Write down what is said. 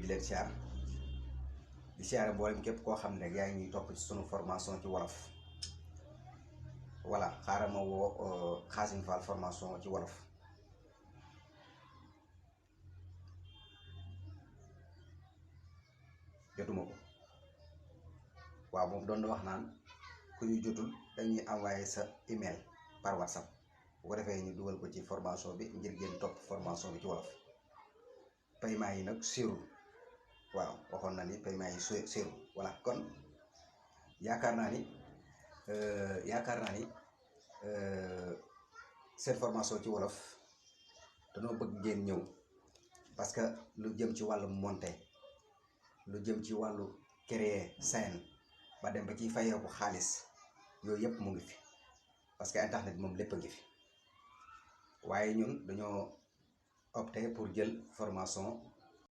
di leen siyaar di siyaare mboolem képp koo xam ne yaa ngi topp ci sunu formation ci wolof. voilà xaaral ma woo Xaasim Fall formation ci wolof. jotuma ko waaw moom doon na wax naan ku ñu jotul dañuy envoyé sa email par WhatsApp bu ko defee ñu dugal ko ci formation bi ngir ngeen topp formation bi ci wolof. paiement yi nag sérul waaw waxoon na ni paiement yi sérul voilà kon yaakaar naa ni seen formation ci wolof dañoo bëgg ngeen ñëw parce que lu jëm ci wàllu monté lu jëm ci wàllu créer scène ba dem ba ci fayeeku xaalis yooyu yëpp mu ngi fi parce que internet moom lépp a ngi fi waaye ñun dañoo opté pour jël formation